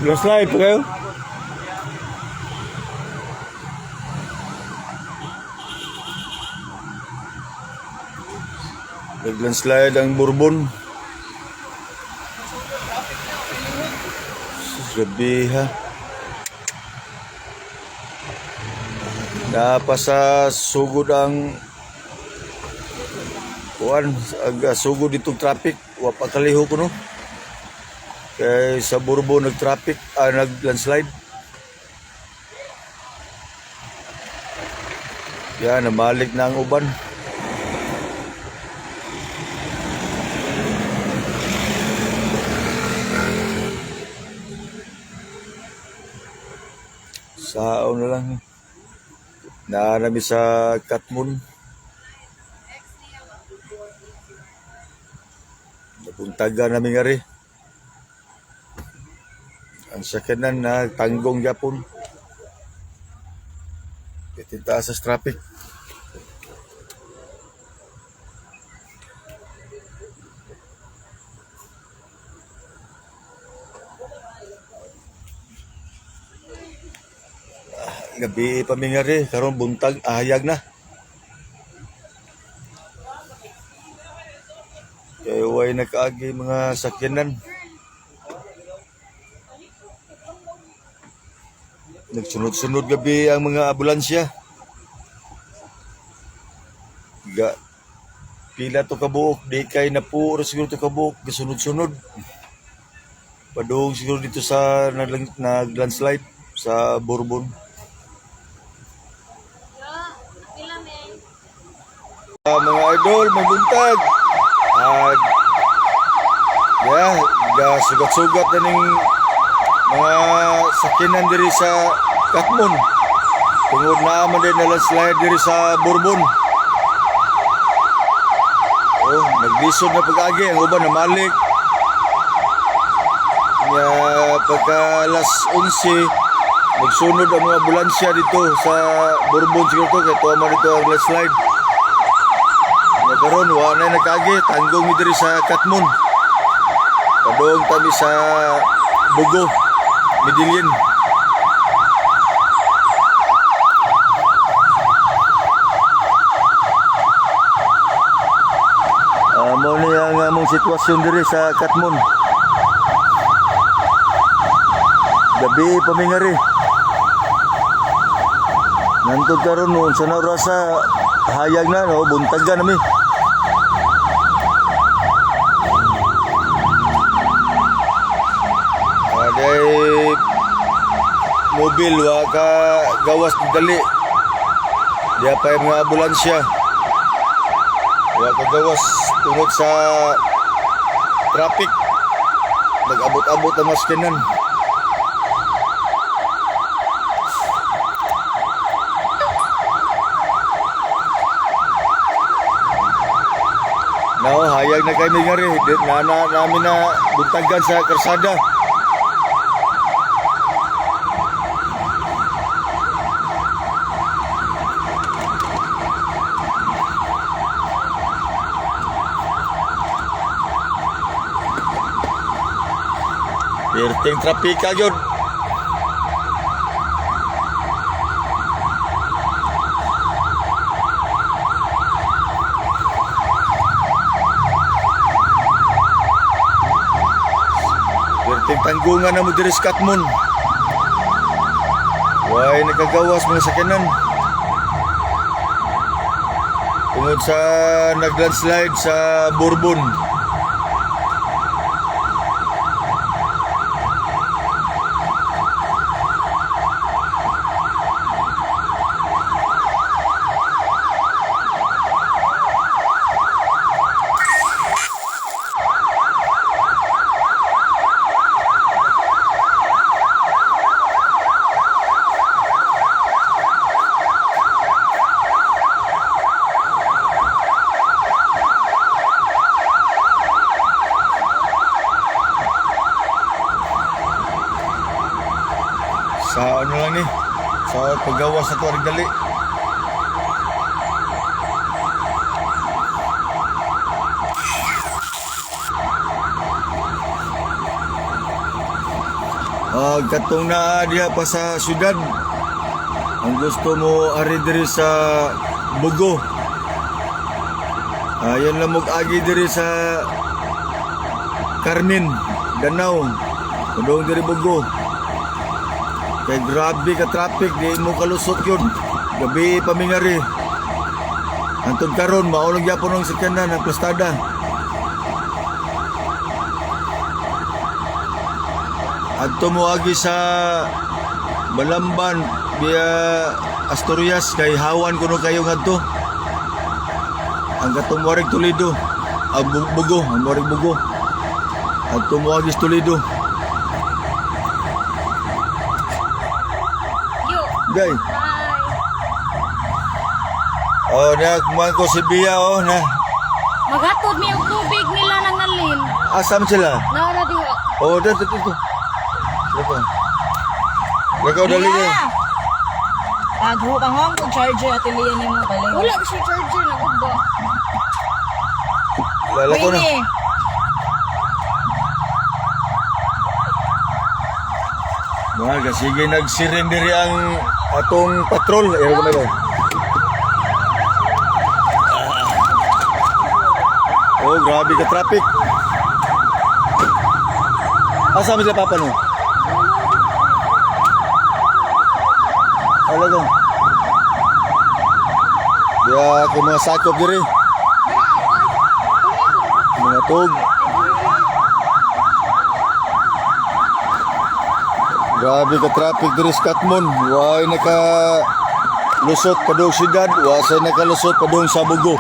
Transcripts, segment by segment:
Landslide pa kayo? Nag-landslide ang Bourbon. Grabe ha. Napasa sugod ang kuan ag sugod ditong traffic, wa pa kaliho kuno. Kay sa Bourbon nag-traffic, nag-landslide. Yan, namalik na ang uban. Sao na lang. Naanami sa Katmon. Napuntaga namin nga rin. Ang sakyanan na tanggong Japon. Itinta sa traffic. Gabi pa mi nga rin. Karon buntag, ahayag na. Kaya way nakaagi mga sakyanan. Nagsunod-sunod gabi ang mga ambulansya. Ga pila to kabuok, di kay napuo siguro to kabuok, gasunod-sunod. Padung siguro dito sa nag-landslide sa Bourbon. Mga idol, may buntag. Yeah, ga sugat-sugat na ning mga sakinan diri sa Katmon. Tungod na man din na landslide diri sa Bourbon. Oh, naglisod na pag-agi ang uban namalik. Nya pagka alas 11 nagsunod ang mga ambulansya dito sa Bourbon siguro to kay tuwa man dito ang landslide. Nya karon wa na nagkaagi, tanggong mi diri sa Katmon. Padung tami sa Bugo, Medellin. Mao ni ang among sitwasyon diri sa Katmon. Gabi pa mi ngari. Nantod karon noon sa orasa hayag na no, buntagan nami. Aday mobil wa ka gawas dali. Diya pa yung mga ambulansya. Wa ka gawas tungod sa traffic. Nag-abot-abot ang maskinan. No, hayag na kami nga rin. Na, na, namin na buntagan sa karsada. Perting trapika yun. Perting tanggungan na mo diri sa Katmon. Way nakagawas mga sakyanan. Tungod sa naglandslide sa Bourbon. Sa ano lang ni? Sa paggawas na to dali. Katong naa diha pa sa syudad. Ang gusto mo ari diri sa Bugo. Ayan lang agi diri sa Carmen, Danau. Padung diri Bugo. Kay grabe ka traffic, di mo kalusot yun. Gabi pamingari. Antod karon maulog gyapon ang sakyanan ang plastada. Adto mo agi sa Balamban via Asturias kay hawan kuno kayo ngadto. Ang katong Warig Toledo, ang Bugo, ang Warig Bugo. Adto mo agi sa Toledo. Yo. Gay. Bye. Oh, na kumain ko si Bia oh na. Maghatod mi og tubig nila nang nalin. Asam sila. Naara diha. Oh, dito dito. Dito. Lakaw dali ka. Pagho pangong kog charger ate Leah nimo balik. Wala ko siya charger nagugba. Lalako na. Winnie, Mga sige nagsiren diri ang atong patrol. Ero ko ba? Oh, grabe ka traffic. Asa man sila papa no? Alaga. Diya ako mga sakop diri. Mga tug. Grabe ka traffic diri sa Katmon. Way naka lusot padung siyudad, wa say nakalusot padung sa Bugo.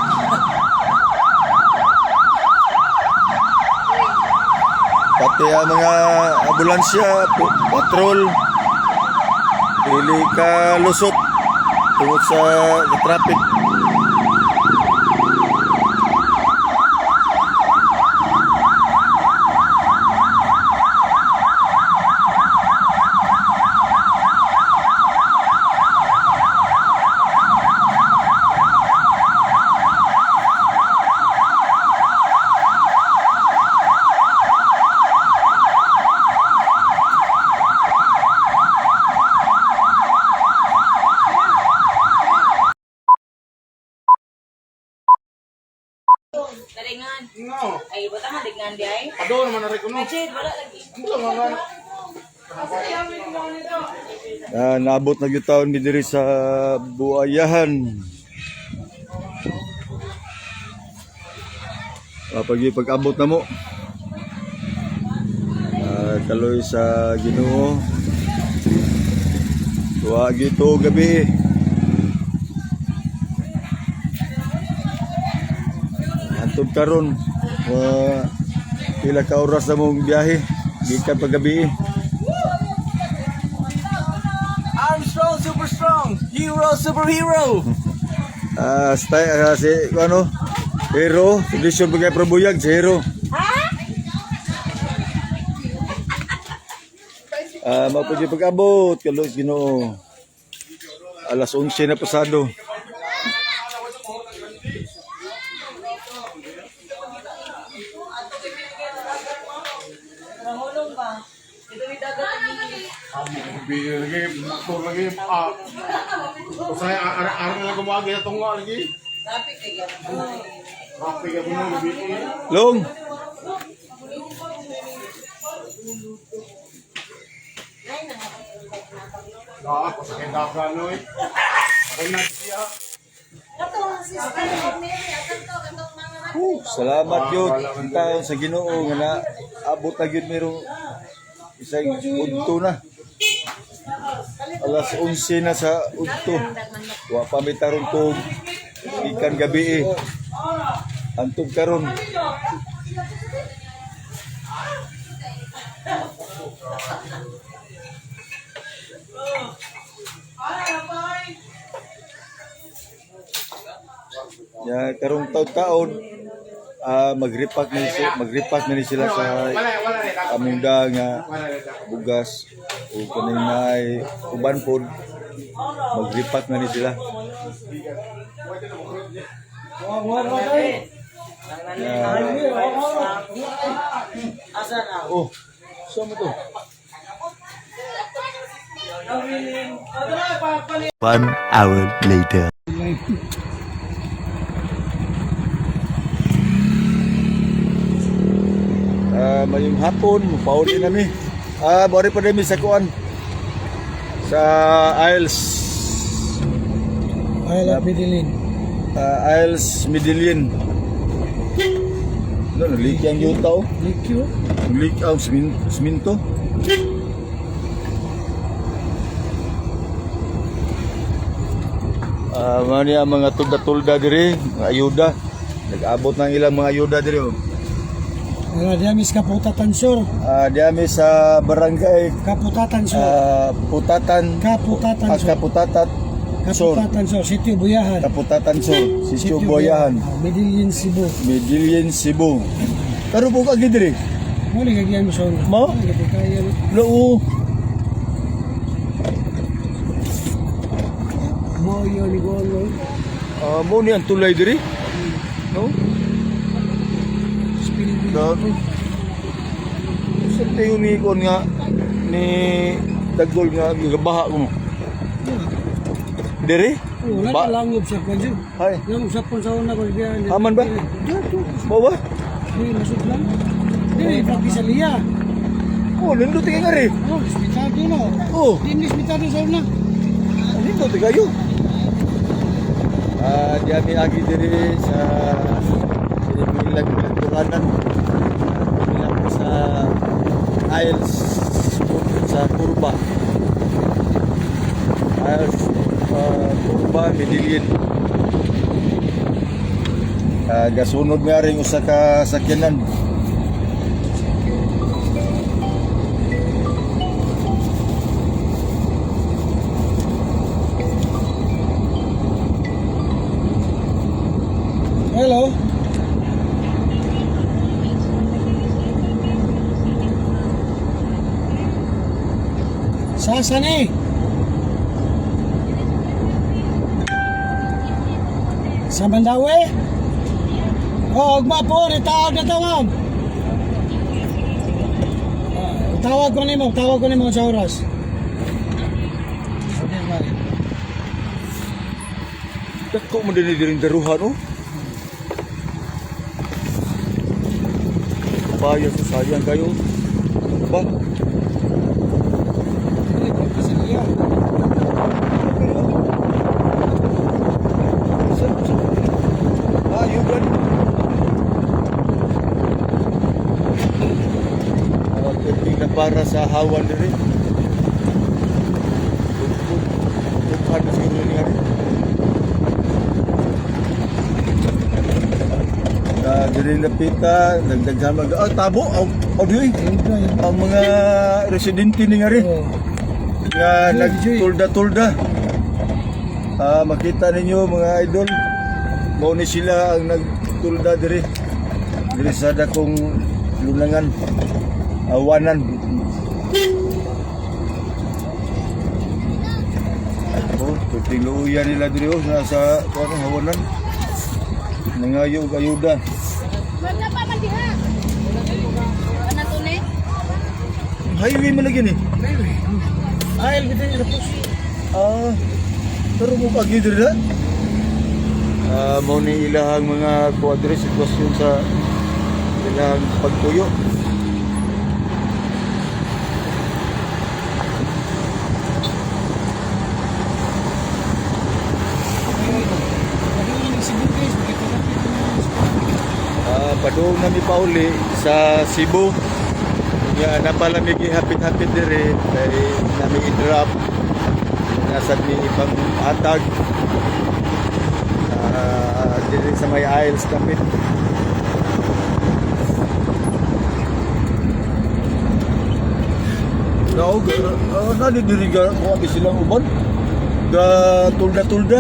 Pati ang mga ambulansya, patrol, dili ka lusot tungod sa traffic. Dalingan. No. Ay, bata man dignan di ay. Ado naman na rin ko no. Chid, wala lagi. Ano nga nga? Ah, naabot na gyud taon mi diri sa Buayahan. Pag pag-abot na mo. Kaloy sa Ginoo. Tuwa gito gabi. Antod karon wa pila ka oras na mong biyahe gikan paggabi. I'm strong, super strong. Hero, superhero. Stay, si ano? Hero, condition bagay probuyag si Hero. Mapudyo pag-abot, kalos Ginoo. Alas 11 na pasado. Ramulong ba? Dito may dagat ang gigil. Bi lagi motor lagi. Ah. Usay ara na lang gumagi atong nga lagi. Traffic kay gyapon. Traffic ka mo gabi. Long. Ah, pasakay dagan no eh. Ako na siya. Salamat yun. Ang taon sa Ginoo nga na abot na gyud merong isang udto na. Alas 11 na sa udto. Wa pa mi tarong tug ikan gabi eh. Antog karon. Ya karong taon-taon magripak na ni sila sa Wala wala rin. amunda nga Wala rin. bugas o kaning naay uban pod magripak na ni sila. Ya. Asa na? Oh, saan mo to? 1 hour later. Mayong hapon, pauli nami. Bori pa din mi sa kuan. Sa Isles. Ay, la Medellin. Isles Medellin. No, leak ang yuta oh. Likyo. Leak ang siminto. Mao ni ang mga tulda-tulda diri, mga ayuda. Nag-abot ng ilang mga ayuda diri oh. Ano, diya mis Kaputatan Sur. Diami sa barangay Kaputatan Sur. Putatan. Kaputatan Sur. Kaputatan Sur. Kaputatan Sur. Sitio Buyahan. Kaputatan Sur, Sitio Boyahan, Ah, Medellin, Cebu. Medellin, Cebu. Pero po ka diri. Mo ni kagyan mo sa una. Mo? Mo? Kaya Loo. mo yun ni Golo. Mo ni ang tulay diri. No? Spirit. Dami. Sa tayo ni kon nga ni Dagol nga gabaha ko. Diri? Wala Ba- na lang sa kwan dyan. Hay. Lang sa kwan sa una ko biya. Aman ba? Dito. Mo ba? Di masud lang. Di practice sa liya. Oh, nindot kay ngari. Oh, respetado no. Oh, Di respetado sa una. nindot kayo. Diami agi diri sa diri milag turanan. Milag sa Isles sa Kurba. Isles Kurba, Medellin. Gasunod nga rin usa ka sakyanan. Hello. Sasa ni? Sa Mandawi? Oh, ugma po, ritawag na to, ma'am. Ah, tawag ko nimo sa oras. Okay, bye. Dako mo din diri daruhan oh. Bayo sa sayang kayo. Ba? Dili, practice sa liya. Ayo kan. Camping na para sa hawan diri. Tughan na siguro ni hari. Diri napita, dagdaghan mag tabo aw aw diri. Ang mga residente ni ngari Oh. nga nagtulda-tulda. Makita ninyo mga idol, mao ni sila ang nagtulda diri. Diri sa dakong lunangan, awanan. Oh, tiluya nila diri oh, nasa kuan hawanan. Nangayo og ayuda. Wala pa man diha. Ano to ni? Highway man lagi ni. Ay, bitin niya tapos. Pero mo kagi diri na. Mao ni ilahang mga kuadre sitwasyon sa ilang pagtuyo. Padung nami pauli sa Cebu. Nga napalamig hapit-hapit diri kay nami i-drop. Nasad mi ipanghatag. Diri sa may Isles kapit. Naog, nani diri ga kuha bi silang uban. Ga tulda-tulda.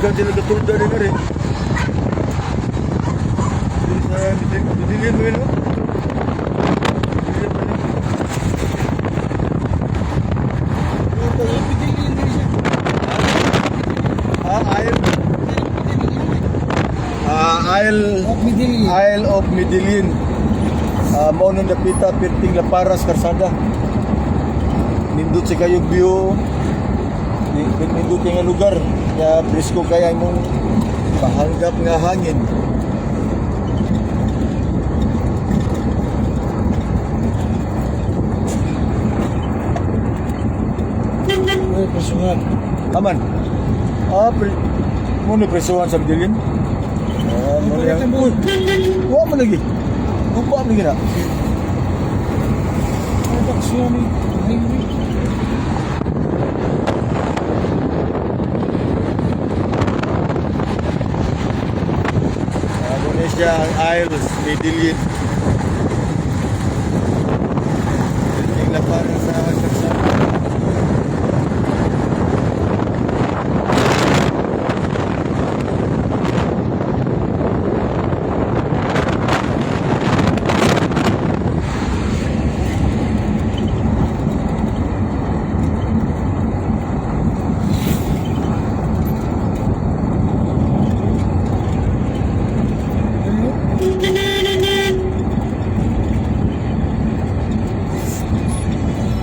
Daghan sila katulda din rin. Dili sa Medellin mo yun, no? Medellin pa rin. Ah, Isle. Ah, Isle. Of Medellin. Isle of Medellin. Ah, mao nang dapita perting Laparas Karsada. Nindot si kayo view. Nindot kay nga lugar. Kaya presko kaya imong pahanggap nga hangin. Uy, presuhan. Aman. Ah, mo ni presuhan sa Medellin. Ah, mo ni ang- Uy, wa man lagi. Gupa man lagi na. Ano ba siya ni? Highway. Ah, mo ni siya ang Isles Medellin. Perting Laparas sa Karsada.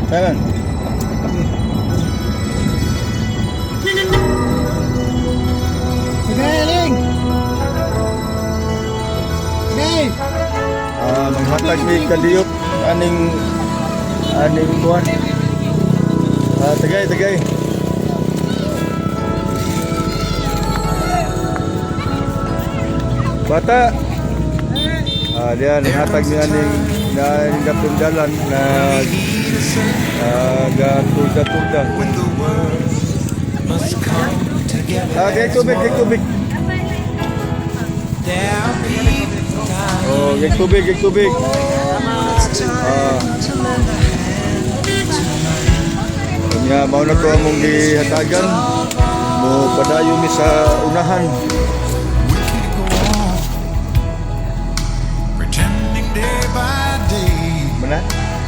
Kailan? Sige, Ling! Sige! Ah, maghatag ni Kaliyot aning aning kuan. Ah, tagay, tagay. Bata. Ah, diyan naghatag ni aning na gapundalan na gatulda-tulda. When the world must come together. Ah, kay tubig, kay tubig. There are people dying. Oh, kay tubig, kay tubig. It's time to lend a hand tonight. Nya mao na to among gihatagan. Mo padayon mi sa unahan. We could go on pretending day by day Mana?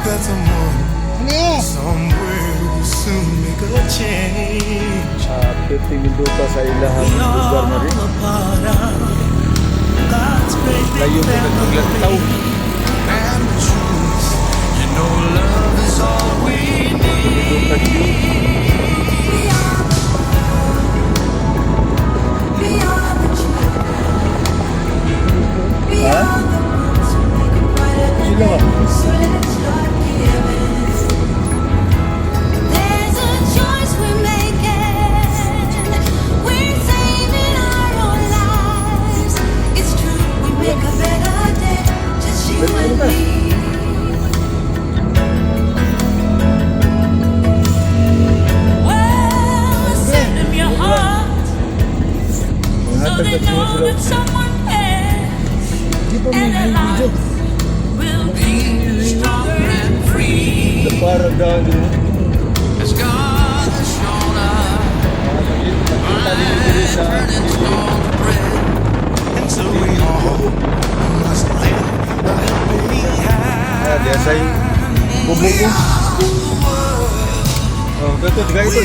that someone Ano? somewhere will soon make a change. Ah, 50 minuto sa ilahang We lugar na all rin. a part of God's great big Layo pa family. naglantaw. And the truth, you know, love is all we need. Minuto view. Ha? Sila ba? There's a choice we're making. We're saving our own lives. It's true, we make a better day, just you and me. Well, send them your heart so Maghatag they na know sila. that someone cares. Di pa may And their video. lives will be stronger and free. Para daw din. As God has shown us, Makita din diri sa turning stone to bread. And so we all must lend a helping hand. Ah, diya sa bubong. Oh, ito, tagay ito.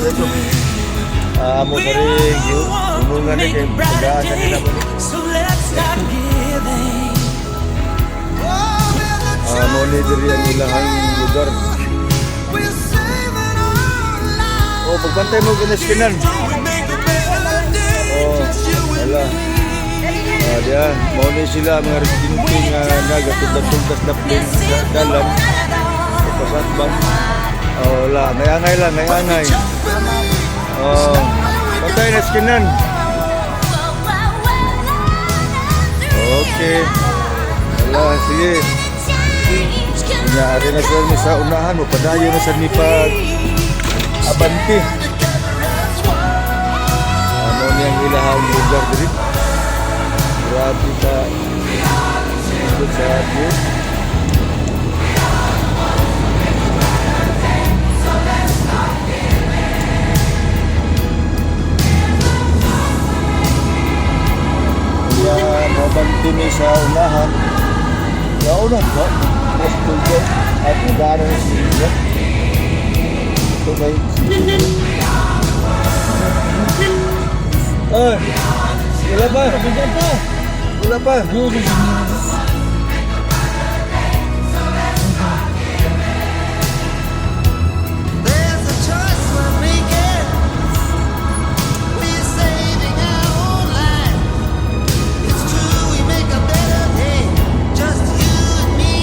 Ito. Ah, mo sa rin, unungan ni kay tagaan na nila mo ni. So let's start giving. Ah, mo ni diri ang ilahang lugar. We're saving our lives. Oh, pagbantay mo ginaskinan. We make a better day, Oh, just you and wala. me. Ah, diya, mao ni sila mga residente nga nagatugdas-tugdas na plane sa dalan. Pasat bang? Oh, wala. May angay lang, may angay. Oh, bantay na skinan. Okay. Wala, sige. Nya, ari na sila ni sa unahan mo. Padayon na sa ni pag abanti. Ano niyang ilahang lugar diri? Grabe ka. Nindot sa view. sa unahan. Yao na ba? Post ko at nagana na siya. Ito kay Ay, wala pa. Bigyan pa. Wala pa. There's a choice we're making. We're saving our own life. It's true, we make a better day. Just you and me.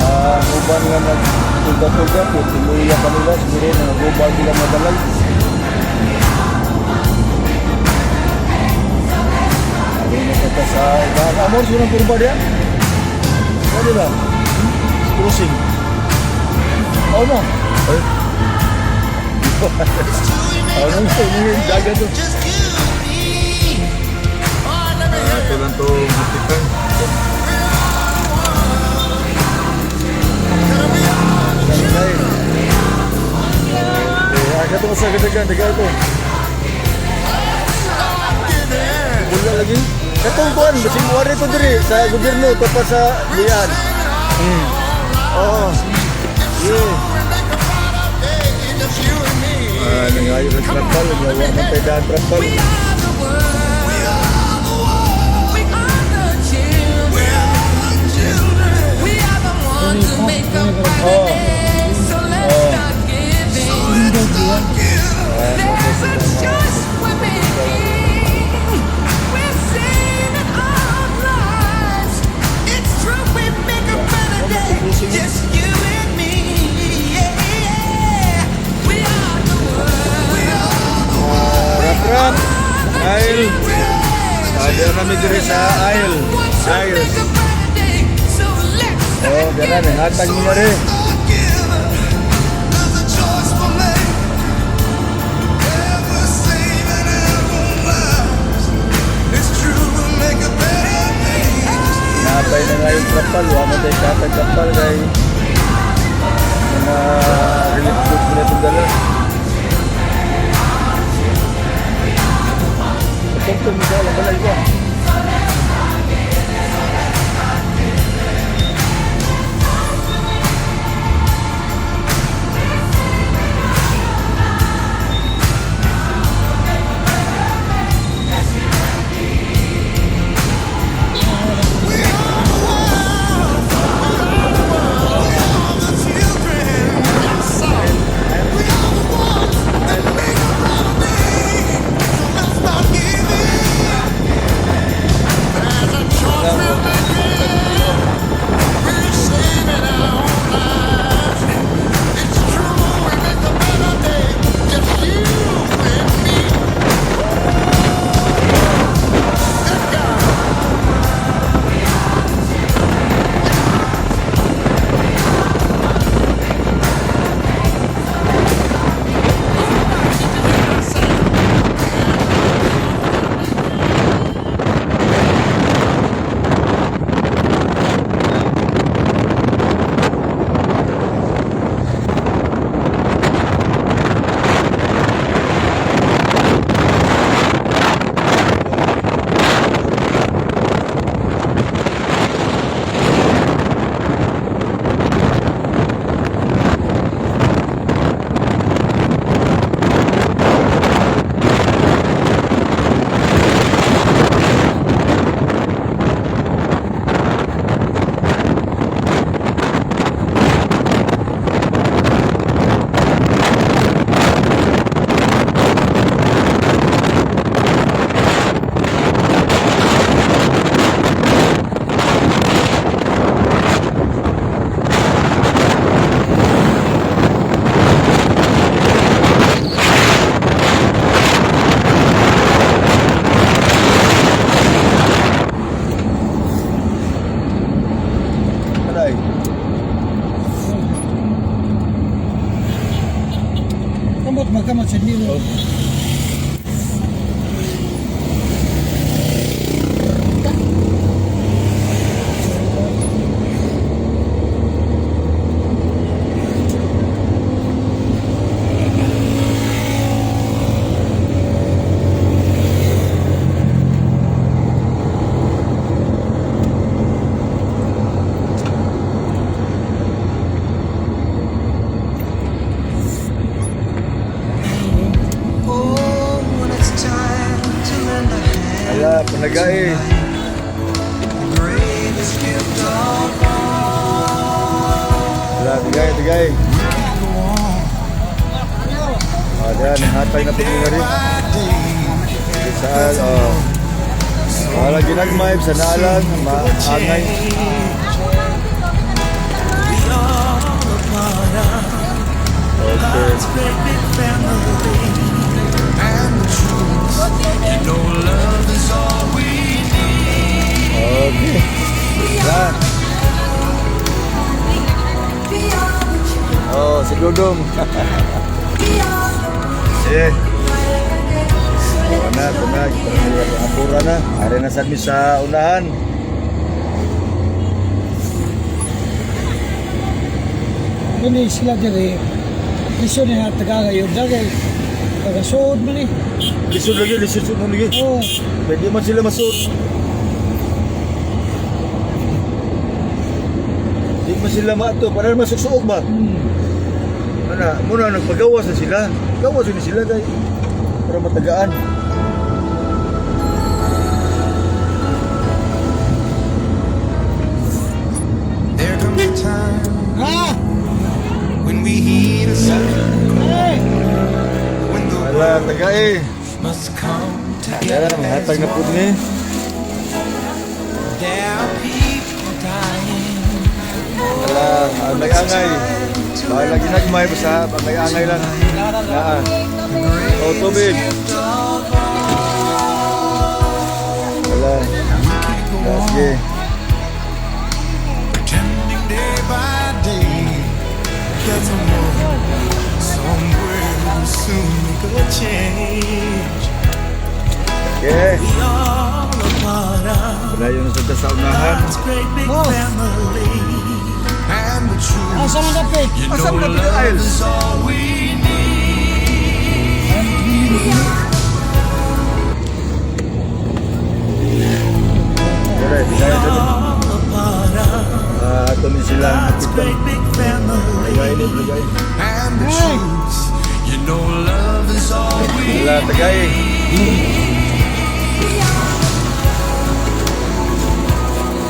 Ah, uban nga nagtuga-tuga po, tinuya kanila, siguro na nagubal sila madalag. Ano na kata sa uban? Amor, siguro ang kurba diyan? Ano ba? Crossing. Oo na. Ay. It's true, we make Ano a na, better yung dagat day. to. Just you and me. Oh, let me Ah, ito lang to, butikan. Sangay. Eh, aga to sa gadagan, daga ito. Wala lagi. Katong kuan, basing wari to diri sa gobyerno to pa sa lian. Oo. Yeah. Make a brighter day. Just you and me. Ah, nangayo ng trapal, nga wa man tay daan trapal. We are the world. We are the world. We are the children. We are the children. We are the ones who make a brighter Oh. day. So let's start giving. Let's start giving. There's a choice we're making. We're saving our lives. It's true, we make a better day. Just you and me. Yeah. We are the world. We are the world. Rap rap. The Aisle. children. Ah, dira kami diri sa aisle. Want to Aisle. make a brighter day. So let's start Oh, dira giving. na hatag mo na rin. Start giving. There's a choice we're making. Ever saving our own lives. It's true, we make a better day. Just you Napay na nga yung trapal, wa man tay katag trapal kay mga relief goods mo na itong dala. Patugtog mo sa alam balay ko. The children. We are the ones that make a brighter day. So let's start giving. There's a choice we're making. We're saving our own lives. It's true, we make a better day. Just you and me. Good God. Balay. Kamot magkamot sa nilo. nagae. The greatest gift of all. Wala, tagay, tagay. Go on Ah, diyan, hatay na pag day rin. by day. Saan, oh. Wala ginagmay, sa naalang, maangay. We all a part of Okay. God's great big family. And the truth, love is all we need. Okay. Yan. We are the children. Oh, si Dudong. We are the Sige. bright like a day. So Oh, let's na, start na. giving. Apura na. Are na sad mi sa unahan. Kini sila diri. Lisod na tagagayon dagay. Pagasuod man eh. Lisod lagi, lisod sud lagi. Oh, Pwede man sila masuot. Di man sila maato, para masuksuog ba? Ana, muna nagpagawas na sila. Gawas na sila kay para matagaan. There comes a time ha? when we heed a certain Hey! when the Wala, tagae. must come Yan, together. hatag na pud ni. There are people dying. Wala, angay-angay. Bahala ginagmay, basta angay-angay lang. Naa. Oh, tubig. Wala. Ah, sige. Pretending day by day that someone somewhere will soon make a change. Okay. We all a part of Wala yung nasa sa unahan. God's great big Oh. family. And the truth, Asa man dapat? you Asa know, man dapat, love Isles? is all we need. Dire, dire, dire. All a part of Ah, ato ni sila ang God's hapitan. great big family. Tagay ni, tagay. And the truth, you know, love is all we Wala, tagay. We are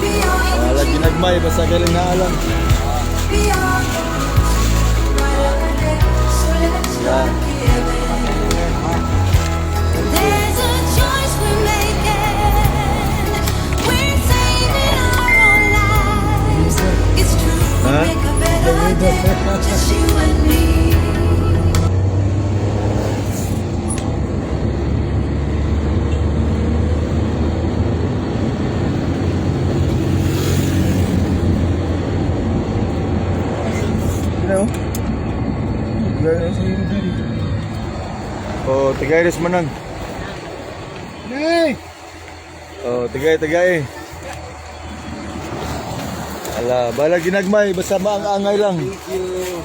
the Wala ginagmay, basta galing na alam. We are the bright like a day. So let's start giving. There's a choice we're making. We're saving our own lives. It's true, we Huh? make a better day. Just you and me. Ano? Oh, tagay res manang. Hey! Oh, tagay, tagay. Ala, bala ginagmay, basta maang-angay lang. Thank you.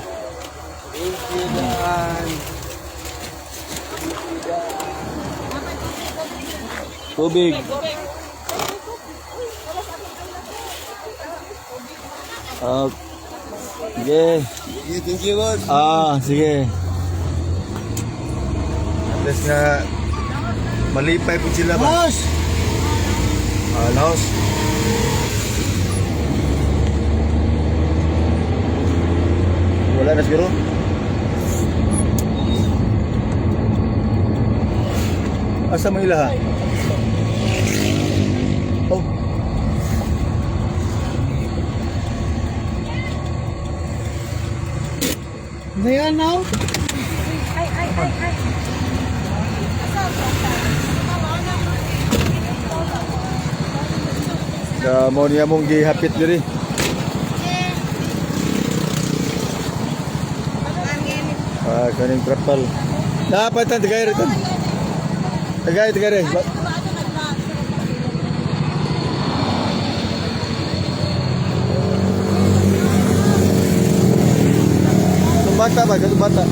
Thank you, Dan. Tubig. Ah, sige. Thank you, boss. Ah, sige. At least na malipay po sila ba? Boss! Ah, laos. Wala na siguro. Asa mo ilaha? Oh. Ngayon now? Sa mo niya mong gihapit diri. Ah, kaning trapal. Dapat tan tagay rin tan. Tagay tagay rin. Itong bata ba? Itong bata.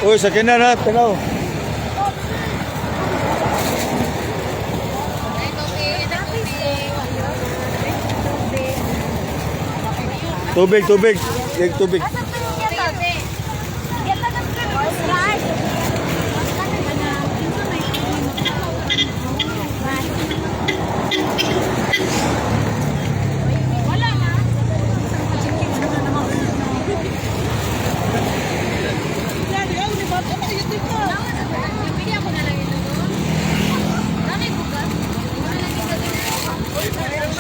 Uy, sa na na, tanaw. Tubig, tubig. Tubig, tubig. Wala na. Pili ako na lang ito doon. Nanay bukas. Wala lang ito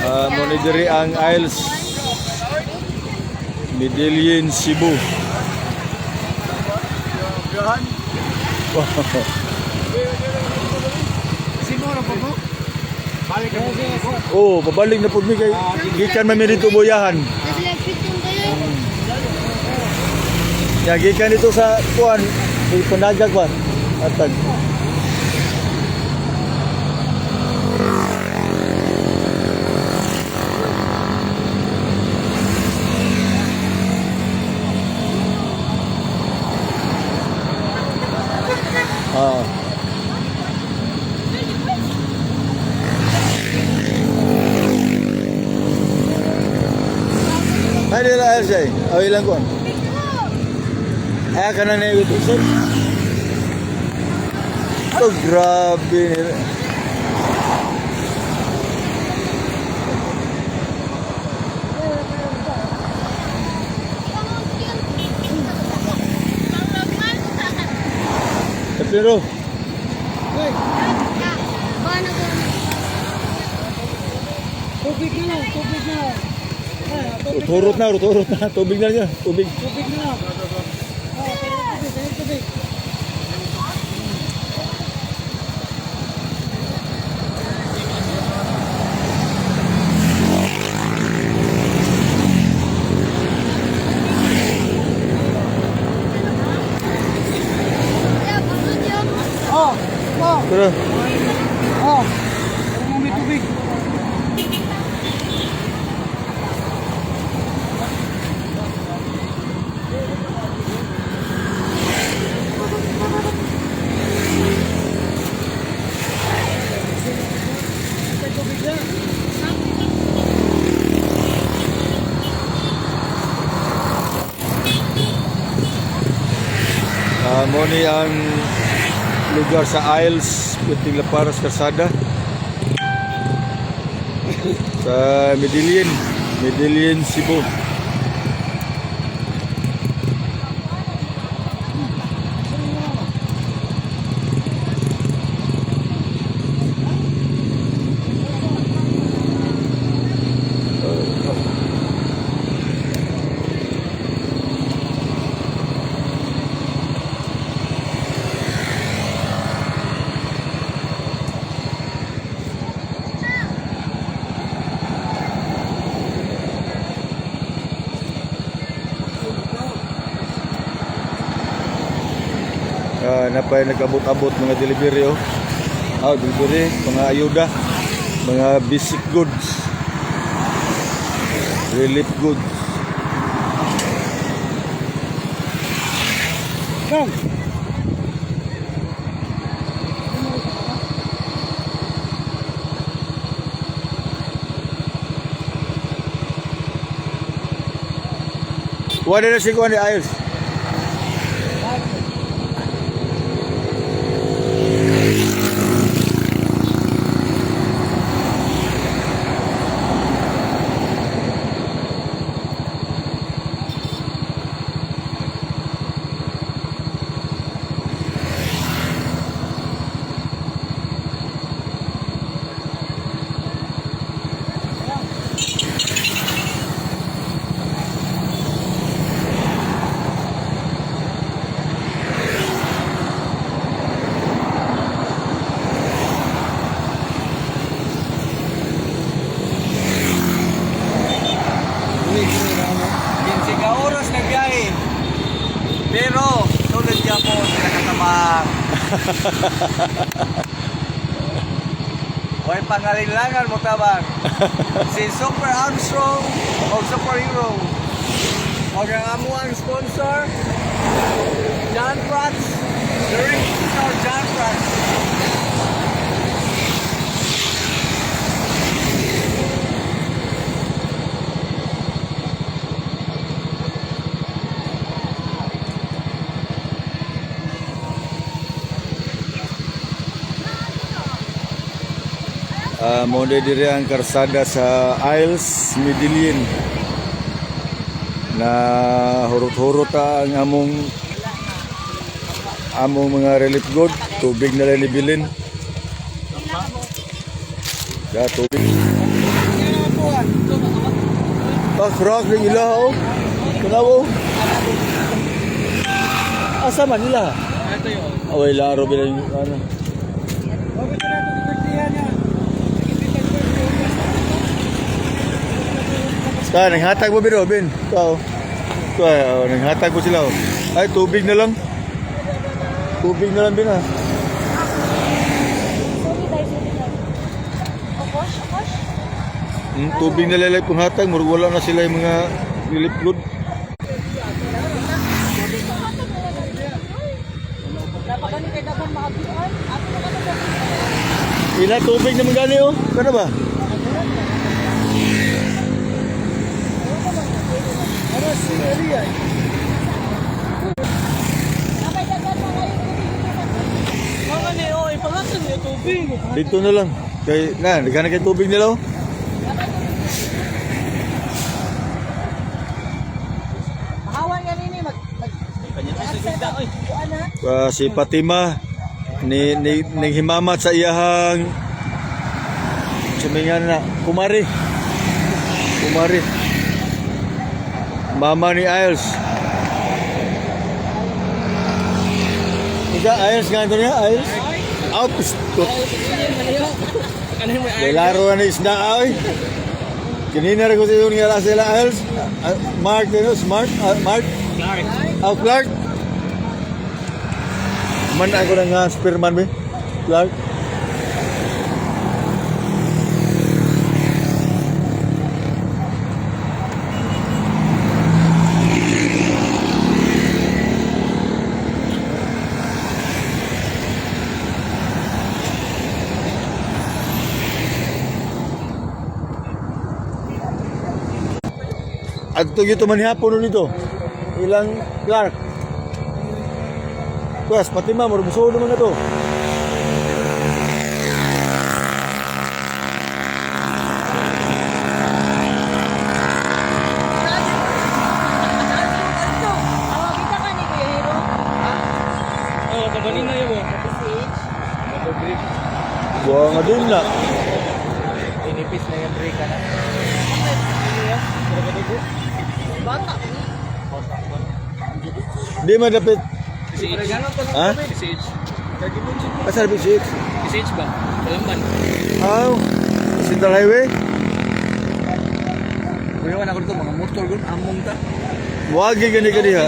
doon. Mo ni diri ang Isles Medellin, Cebu. Oh, pabalik na pud mi kay gikan man mi dito boyahan. Kasi nag-shooting kayo. Ya gikan dito sa kuan, panagag ba? Atag. Ah. Ay, dila ay, ay lang kuan. Ay, ka na na ito, sir. Oh, grabe nila. Pero, Tubig na lang, tubig na lang. Ay, tubig, turot na, turot na. Tubig na niya, tubig. Tubig na lang. Ah, tubig, tubig, tubig. Oh, oh, Tara. Oh. Ano may tubig? Mo ni ang lugar sa Isles, Puting Laparas, Karsada. Sa Medellin, Medellin, Cebu. Napay nagabot-abot mga delivery oh. Ah, delivery, mga ayuda, mga basic goods. Relief goods. Kang. Wala na si Kuan ni Ayos. Ka oras na biyahe. Pero, tulad niya po, nakatabang. Huwag pangalilangan mo tabang. Si Super Armstrong o Superhero. O ang amuang sponsor, John Prats. The Ring Star John Prats. Mo diri ang karsada sa Isles, Medellin. Na hurot-hurot ta ang among among mga relief good, tubig na lang ibilin. Ya, tubig. Pakrak ng ila oh. Kunaw oh. Asa man nila? Away laro bilang ano. Ta, nanghatag mo biro, Ben. Ikaw. Ikaw, oh, nanghatag mo sila. Oh. Ay, tubig na lang. Tubig na lang, Ben, ah. Tubig na lalay kung hatag. Murag wala na sila yung mga relief good. Napakani kay daghang maagian. Ato na ka. Ila tubig naman gani, oh. Kano ba? Ano si Elia? Mga ni, oh, ipangatan niyo tubig. Dito na lang. Kay, na, naghanap kay tubig nila, oh. Mahawan nga nini mag mag kuan na. Ah, si Fatima ni naghimamat sa iyahang sumingan na kumari kumari mama ni Iles. Isa Iles nga ito niya Iles out to. Laro na ni isda ay kinina rin ko sa nga sila Iles. Ah, Mark ano smart. Ah, Mark. Clark. Oh, Clark. Man ako na nga spearman be. Clark. Adto gyud man hapon nito. Ilang Clark. Kuas, pati ma, murag naman na to. Awa kita ka ni Kuya Hero. Oh, kabanin na yun mo. PCH. Buwa nga din na. Inipis na yung brake na. Bata ko ni. Di man dapat. PCH. Ha? PCH. Asa na PCX? PCH ba? Kalamban. Aw, Central Highway? Kuya na ako dito, mga motor gud among ta. Wagi gani ka diha.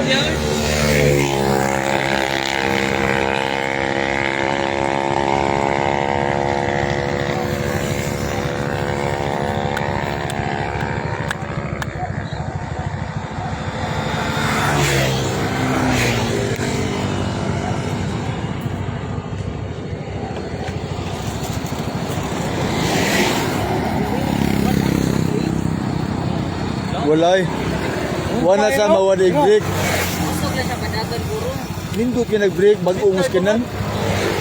Walay. Wala sa mawala break. Usog na siya padagan guro. Nindot ka nag-break, mag-ungos ka nan.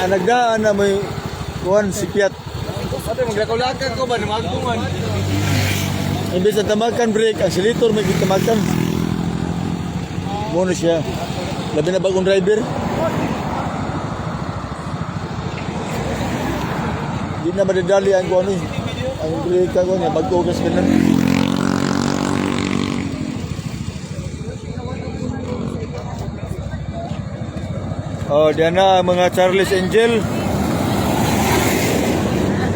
Ang nagdaan na may kuhan si Piat. Ate, maglakaw-lakaw ko ba? Namagtungan. Imbes na tamakan break, ang silitor may gitamakan. Mono siya. Labi na bagong driver. Di na madadali ang kuhan eh. Ang break ang kuhan niya, mag-ugas ka nan. Oh, diyan na ang mga Charles Angel.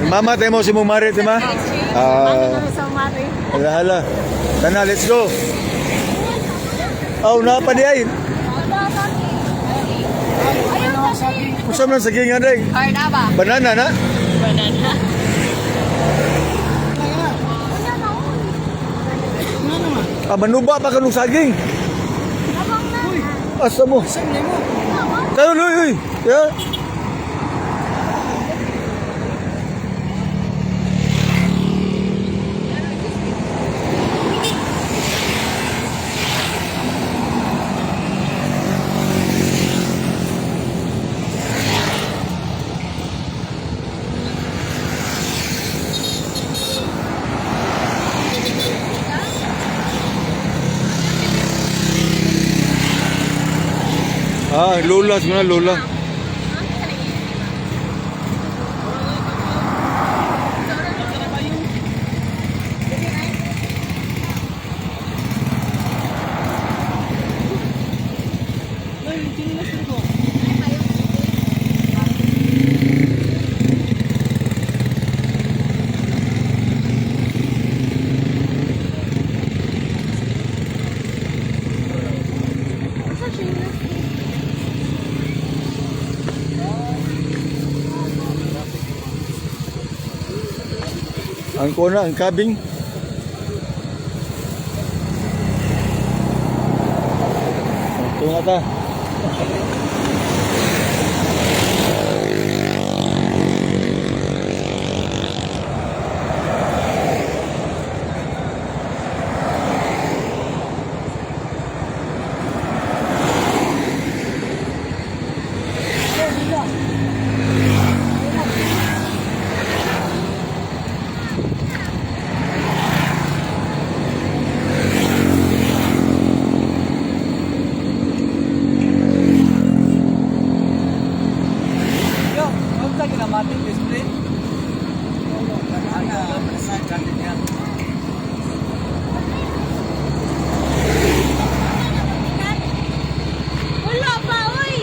Mama, tayo mo si mong Mari, di ba? Ah, Sa mari. hala, hala. Tana, let's go. Oh, napa di ay. Usam lang sa gingan day. Ay na ba? Banana na. Banana. Ah, manuba pa kanong saging. Asa mo? Tayo, luy, uy. Yeah. Ah, lola, siguro na lola. Ang kuna, ang kabing. Ito na ta. Yo, unsa kinamatic display? Ana, Wala pa, oy!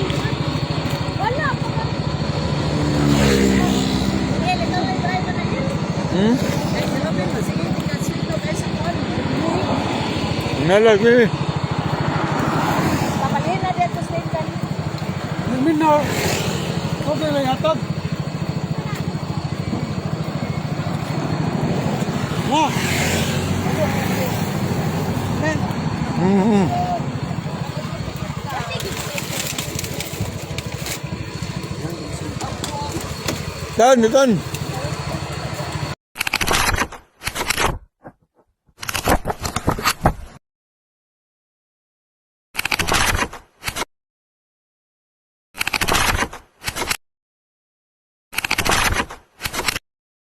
Wala pa. Eh, ito na driver na yun. Hmm? Ay, sarapin mo. Sige, tingnan sweet no kaysa kuan. Nalagi. Papalhin na dito sa kan. Minna, okay lang hatag. Na. Tan, tan.